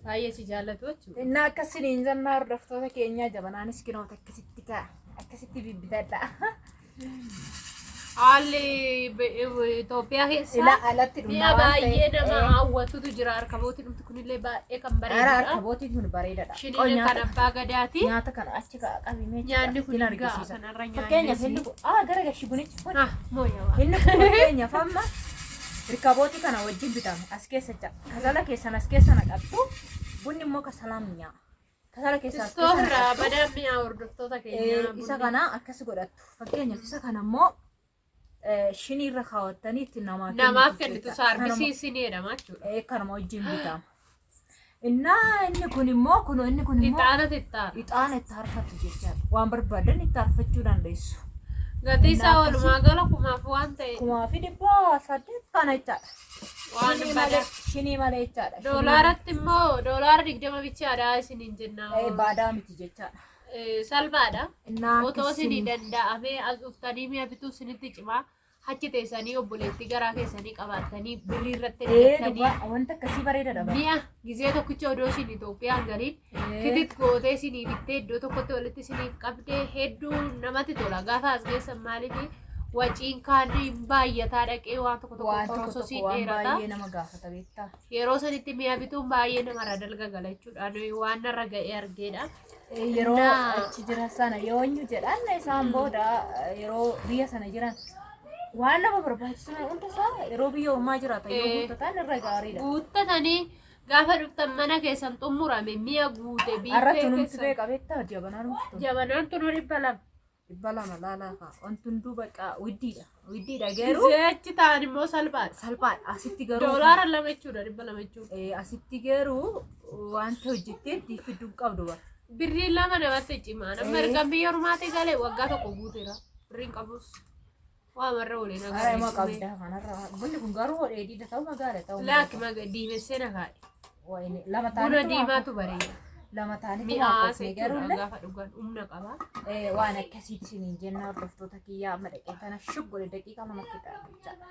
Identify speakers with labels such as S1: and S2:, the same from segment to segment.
S1: Baay'ee si jaallatu jechuudha.
S2: Innaa akkasiniin jennaa hordoftoota keenyaa jabanaanis kinoota akkasitti ka'a. Akkasitti bibbitadha.
S1: Haalli Itoophiyaa keessa
S2: Ilaa alatti
S1: mi'a
S2: dhumna waan
S1: baay'ee
S2: ta'eef.
S1: nama hawwatutu jira. Harkabootiin dhumti kunillee baay'ee kan
S2: Ara
S1: bareedudha.
S2: harkabootiin kun bareedadha. Qoo
S1: Shiniin kan
S2: nyaata
S1: abbaa gadaati.
S2: nyaata kana achi ka'a qabimee
S1: Nyaanni kun
S2: hin
S1: ga'a
S2: argisiisa.
S1: kanarra
S2: Fakkeenyaaf
S1: nyaannis.
S2: inni kun aa gara gashi bunichi kun
S1: Ah, mooya waa.
S2: inni kun fakkeenyaaf amma rikabootii kana wajjin bitame as keessa jira. Kasala keessan as keessa naqattu bunni immoo kasalaan mi'aa. Kasala keessan as keessa
S1: Istoofirraa
S2: naqattu.
S1: badaa mi'a hordoftoota keenyaa.
S2: Isa kana akkas godhattu. Fakkeenyaaf isa kana immoo shinii irra kaawwattanii itti namaa
S1: Namaaf kennitu
S2: jechuudha.
S1: saarbisii sinii jedhama jechuudha.
S2: Kanuma wajjin bitama. Innaa inni kun immoo kun inni kun immoo
S1: Ixaana xixiqqaa.
S2: Ixaana itti aarfattu jechaadha. Waan barbaadan itti aarfachuu dandeessu.
S1: Gatii isaa
S2: Innaa
S1: walumaa gala kumaaf waan ta'e
S2: 1800 kana jechaadha.
S1: waan
S2: Shinii
S1: badaa.
S2: malee shinii malee jechaadha. Shinii
S1: Doolaaratti immoo doolaara 20 bichaadha isiniin jenna.
S2: malee. Baadaa miti jechaadha.
S1: Salphaadha.
S2: Innaa
S1: Otoo isinii
S2: akkasiin
S1: danda'amee as dhuftanii mi'a bituu isinitti cimaa. Achi teessanii obboleettii garaa keessanii qabaattanii birrii irratti ergattanii
S2: dhugaa wanta akkasii bareedaadha bara.
S1: mi'a gizee tokkicha odoo isin Itoophiyaan galiin kitit gootee isinii bittee iddoo tokkotti walitti isiniif qabdee hedduu namatti tola. Gaafa as geessan maaliif waciin kaan hin baay'ataa dhaqee waan tokko tokko
S2: Waan tokko tokko
S1: porososiin
S2: waan
S1: dheerata.
S2: baay'ee nama gaafata beektaa.
S1: Yeroo sanitti mi'a bituun baay'ee namarra dalga gala jechuudha. Ani waan narra ga'ee argeedha.
S2: Yeroo achi jiran sana yoonyu jedhan isaan booda yeroo biyya sana jiran waan nama barbaachisu hunda isaa yeroo biyya ormaa jiraatan yoo guuttatan irra gaariidha.
S1: Guuttatanii gaafa dhuftan mana keessan xumurame mi'a guute
S2: Har'a
S1: biiffee
S2: tunumti
S1: keessan.
S2: beeka beektaa jabanaan humtu.
S1: Jabanaan tunuu 200.
S2: 200 laalaa kaa wanti hunduu bakka widdiidha. Widdiidha garuu
S1: Gizee achi ta'an immoo salphaadha.
S2: Salphaadha. Asitti garuu
S1: Doolaara 2 jechuudha 200 jechuudha.
S2: Asitti garuu wanta hojjettee itti fidduu hin qabdu bara.
S1: Birriin 2 namatti cimaa. Nama erga biyya ormaatii galee waggaa tokko guuteera. Birriin qabus waa marra waliin
S2: Ara ima
S1: agarsiisne.
S2: qabda kanarra. Bunni kun garuu dheedhiidha ta'u magaala ta'u.
S1: Laakki maga diimessee na kaa'e.
S2: Wayne lama
S1: Buna
S2: taanitu
S1: diimaatu bareeda.
S2: Lama taanitu
S1: Mi'aas
S2: maakofne
S1: jechuudha
S2: garuullee
S1: gaafa dhugan humna qaba.
S2: waan akkasiiti isiniin jenna hordoftoota kiyyaa amma dhaqee tana shuggulee daqiiqaa lamatti ta'a jechaadha.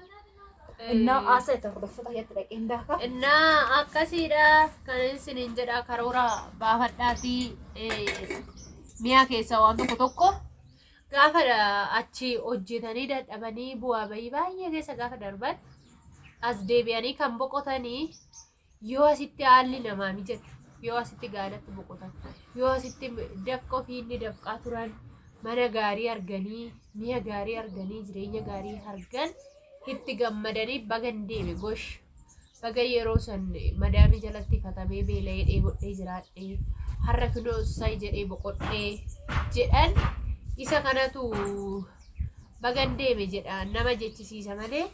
S2: Innaa haasa itti hordoftoota kiyyatti dhaqeen daaka.
S1: Innaa akkasiidha kan isiniin jedha karoora baafadhaatii mi'a keessaa waan tokko tokko gaafa achi hojjetanii dadhabanii bu'aa bahii baay'ee keessa gaafa darban as deebi'anii kan boqotanii yoo asitti haalli namaa mijate yoo asitti gaadatti boqotan yoo asitti dafqa ofii inni dafqaa turan mana gaarii arganii mi'a gaarii arganii jireenya gaarii argan itti gammadanii bagan deeme gosh baga yeroo san madaamii jalatti fatamee beela'ee dheebodhee jiraadhee har'a kinoo say jedhee boqodhee jedhan isa kanatu bagan deeme jedha nama jechisiisa malee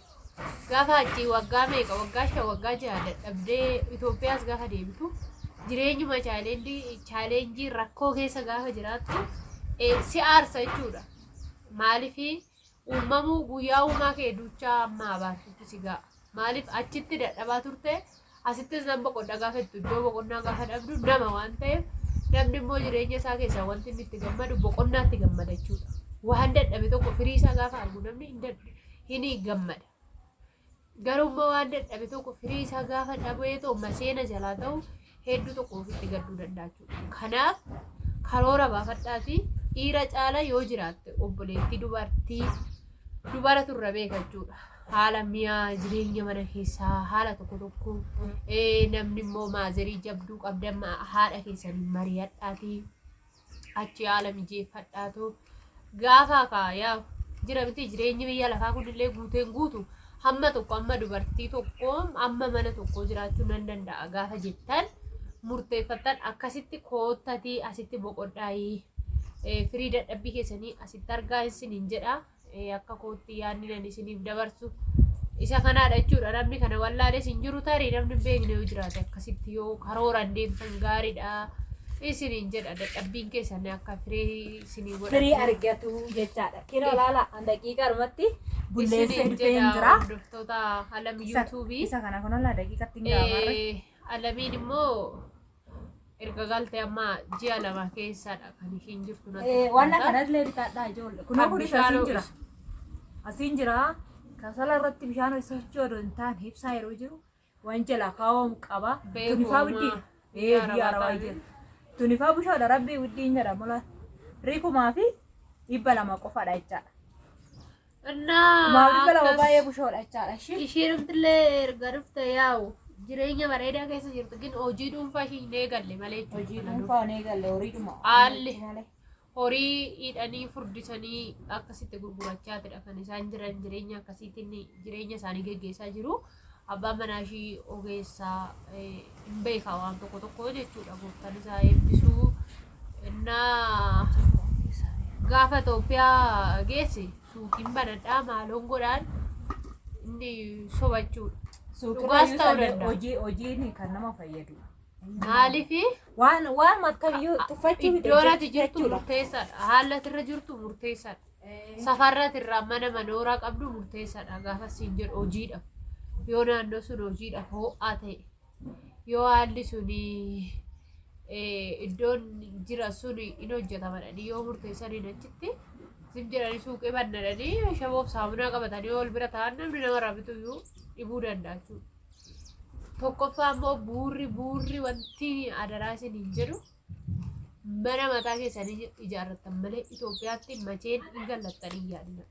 S1: gaafa achii waggaa meeqa waggaa 5 waggaa 6 dadhabdee Itoophiyaas gaafa deebitu jireenyuma chaalenjii rakkoo keessa gaafa jiraattu si aarsa jechuudha. Maaliif uumamuu guyyaa uumaa kee duuchaa amma abaartutti si ga'a. Maaliif achitti dadhabaa turte asittis nan boqodha gaafa jettu iddoo boqonnaa gaafa dhabdu nama waan ta'eef namni immoo jireenya isaa keessaa wanti inni itti gammadu boqonnaatti gammada jechuudha. Waan dadhabe tokko firii isaa gaafa argu namni hin gammada. Garuu immoo waan dadhabe tokko firii isaa gaafa dhabee ta'u maseena jalaa ta'u hedduu tokko ofitti gadduu danda'a jechuudha. Kanaaf karoora baafadhaatii dhiira caala yoo jiraatte obboleettii dubartii dubara turra beeka jechuudha. Haala mi'aa jireenya mana keessaa haala tokko tokko namni immoo maazerii jabduu qabdan haadha keessanii mari'adhaatii achi haala mijeeffadhaatu gaafa kaa yaa jira miti jireenyi biyya lafaa kunillee guuteen guutu hamma tokko amma dubartii tokko amma mana tokko jiraachuu nan danda'a gaafa jettan murteeffattan akkasitti koottatii asitti boqodhaayii firii dadhabbii keessanii asitti argaa isiniin jedha. Akka kootti yaadni ani isiniif dabarsu isa kanaadha jechuudha. Namni kana wallaales hin jiru tarii namni hin beekne yoo jiraate akkasitti yoo karooraan deemtan gaariidha isiniin jedha dadhabbiin keessan akka firii isinii godhatu.
S2: Firii argatu jechaadha. Kinoo laala an daqiiqaa dhumatti bulleessee
S1: Isiniin
S2: dhufee hin
S1: jedha
S2: jira.
S1: hordoftoota Alam yuutuubii.
S2: Isa kana kunoo laa daqiiqatti hin gaamarre.
S1: Alamiin immoo Erga galte amma ji'a 2 keessadha kan ishiin jirtu natti
S2: Waan
S1: fakkaata.
S2: kanallee bitaadhaa ijoollee. Kunoo
S1: Kan
S2: kunis
S1: bishaan
S2: asiin jira.
S1: ho'isu.
S2: Asiin jira. Kasala irratti bishaan sochii odoo hin taane ibsaa yeroo jiru waan jalaa kaawwamu qaba.
S1: Beeku
S2: Tunifaa
S1: homaa.
S2: widdiidha. Ee biyya Arabaa jira. Tunifaa bushoodha rabbii wuddiin jedhamu laal. Birrii 2,200 qofaadha jechaadha.
S1: Innaa
S2: 2,200
S1: akkas
S2: baay'ee bushoodha jechaadha. Ishii
S1: isheen dhuftillee erga dhufte yaa'u jireenya bareedaa keessa jirti gin hojii dhuunfaa ishii hin eegalle malee jechuudha
S2: hojii
S1: kana dura.
S2: dhuunfaa hin eegalle horiidhuma.
S1: Haalli horii hidhanii furdisanii akkasitti gurgurachaatidha kan isaan jiran jireenya akkasiitiin jireenya isaanii geggeessaa jiru. Abbaan manaa ishii ogeessa hin beeka waan tokko tokko jechuudha gooftaan isaa eebbisuu. Innaa gaafa Itoophiyaa geesse suuqiin banadhaa maaloon godhaan inni sobachuudha. Dhugaas ta'uu danda'a.
S2: Hojii hojiin kan nama fayyadu.
S1: Maaliif
S2: Waan akkamiyyuu tuffachuu miti
S1: iddoon ati jirtu
S2: jechuudha.
S1: murteessaadha. Haalli ati irra jirtu murteessaadha. Safarra ati irraa mana manooraa qabdu murteessaadha. Gaafa siin jedhu hojiidhaaf. Yoo naannoo sun hojiidhaaf ho'aa ta'e, yoo haalli sun iddoon jira sun in hojjetama jedhanii yoo murteessaniin achitti zim jedhanii suuqii bannadhanii shaboof saamunaa qabatanii yoo wal bira ta'an namni namarraa bituyyuu dhibuu danda'a jechuudha. Tokkoffaa immoo buurri buurri wanti adaraa isiniin jedhu mana mataa keessanii ijaarrattan malee Itoophiyaatti macheen hin gallattanii hin yaadina.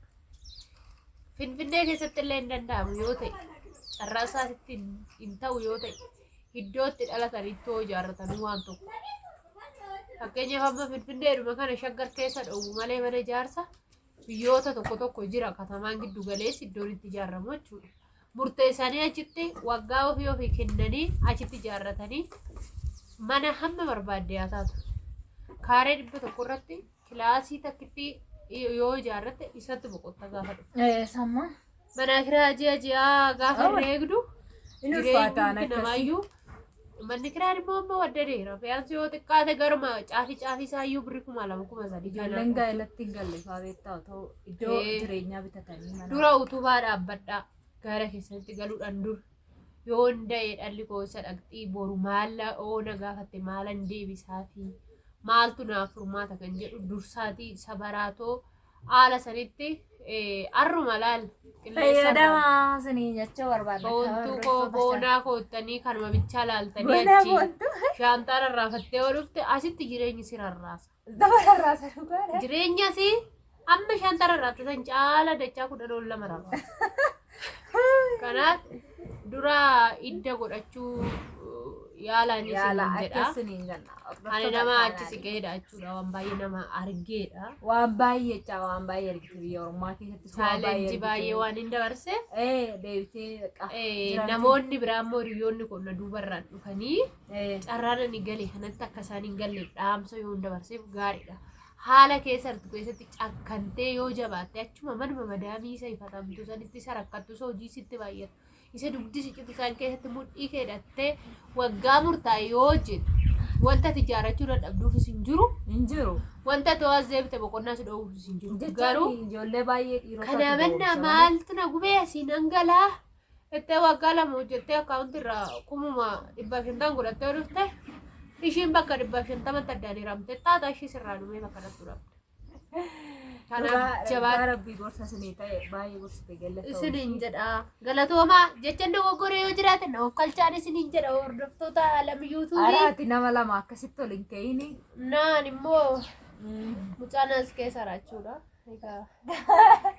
S1: Finfinnee keessatti illee hin danda'amu yoo ta'e carraa isaatitti hin ta'u yoo ta'e iddoo itti dhalatanitti hoo ijaarratanii waan tokko. Fakkeenyaaf amma Finfinneedhuma kana shaggar keessa dhoowwu malee mana ijaarsa biyyoota tokko tokko jira katamaan giddu galeessi iddoon itti ijaaramu jechuudha. Murteessanii achitti waggaa ofii ofii kennanii achitti ijaarratanii mana hamma barbaadde haa taatu. Kaaree 100 irratti kilaasii takkitti yoo ijaarratte isatti boqotta gaafa dhufu.
S2: Samma.
S1: Mana kiraa ji'a ji'aa gaafa
S2: Awwa.
S1: herreegdu
S2: Inni ulfaataan
S1: jireenyi
S2: akkasii.
S1: namaayyuu manni kiraan immoo amma waddadeera. Fe'ansi yoo xiqqaate garuma caafii caafii isaayyuu birri 2,000 3,000
S2: Ijoolleen gaa'elatti hin galle fa'aa beektaa otoo iddoo
S1: Ee.
S2: jireenyaa bitatanii mana.
S1: Dura utubaa dhaabbadhaa gaara keessanitti galuudhaan dura yoon da'e dhalli koo isa dhaqxii boru maalla oona gaafatte maalan deebisaa fi maaltu naaf furmaata kan jedhu dursaatii sabaraatoo haala sanitti arruma laal qilleensa irraa
S2: Fayyadamaa isinii jechuu barbaadna.
S1: boontuu koo boonaa koottanii kanuma bichaa laaltanii
S2: Boonaa
S1: achi
S2: boontuu.
S1: shaantaa rarraafattee yoo dhufte asitti jireenyi si rarraasa.
S2: Nama rarraasa dhugaadha.
S1: Jireenya si amma shaantaa rarraafte san caala dachaa 10 ol lama rarraasa. Kanaaf dura idda godhachuu yaalaan
S2: Yaala
S1: isiniin jedha.
S2: akka isiniin jenna.
S1: Ani nama achi siqeedha jechuudha. Waan baay'ee nama argeedha.
S2: Waan baay'ee jechaa waan baay'ee argite biyya ormaa keessatti waan baay'ee
S1: Chaalenjii baay'ee
S2: argite.
S1: waan hin dabarseef
S2: Ee deebitee baqa.
S1: Namoonni biraa immoo hiriyoonni kun na duubarraan dhufanii carraan ani gale kanatti akka isaan hin galleef dhaamsa yoo hin dabarseef gaariidha. Haala keessa jirtu keessatti cakkantee yoo jabaatte achuma manuma madaamii isa ifatamtu sanitti isa rakkattu isa hojii sitti baay'atu isa dugdi si citu san keessatti mudhii kee hidhattee waggaa murtaa'e yoo hojjette wanta ati ijaarrachuu dadhabduufis hin jiru
S2: Hin jiru.
S1: wanta ati as deebite boqonnaa si dhoowwuufis hin jiru. Garuu
S2: Jechuun ijoollee baay'ee dhiirota
S1: kana mannaa maaltu na gubee asiin dhangalaa jettee waggaa 2 hojjettee akkaawunti irraa 550,000 godhattee yoo dhufte ishiin bakka 150tti addaan hiramte xaaxaa ishii sirraa dhumee bakka dhabdu dhabde. Kanaaf jabaadhu.
S2: Rabbii gorsa isinii ta'e baay'ee gorsite galatoomii.
S1: Isiniin jedha. Galatoomaa jecha dogoggoree yoo jiraate na of kalchaan isiniin jedha hordoftoota alam yuutuubii.
S2: Araati nama lama akkasitti ol hin ka'ini.
S1: Naan immoo mucaan as keessa raachuudha. Egaa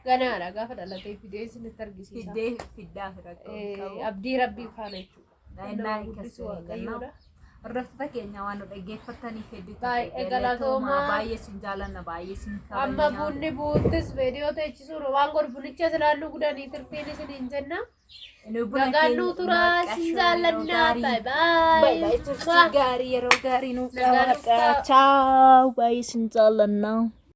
S1: ganaadha gaafa dhalatee fidee isinitti argisiisa.
S2: Fiddee fiddaa fi rakkoo hin qabu.
S1: Abdii rabbii faana jechuudha.
S2: Daa'imnaa
S1: Nama guddisuu
S2: akkasii
S1: Waaqayyoodha.
S2: Hordoftoota keenya waan nu dhaggeeffattaniif hedduu
S1: Baay'ee galatoomaa.
S2: Baay'ee sin jaalanna baay'ee sin kabajna.
S1: Amma bunni buuttis viidiyoo teechisuun waan godhu bunicha silaannuu gudanii tirfiin isiniin jenna.
S2: Nu buna
S1: Nagaan
S2: keenya
S1: nuu turaa
S2: naqashuu
S1: sin
S2: yeroo
S1: jaallannaa.
S2: gaarii.
S1: Baay baay.
S3: Baay baay turtii gaarii yeroo gaarii nuuf
S1: Nagaan
S3: qabaadhaa.
S1: dhuftaa.
S3: Ciao baay'ee sin jaallannaa.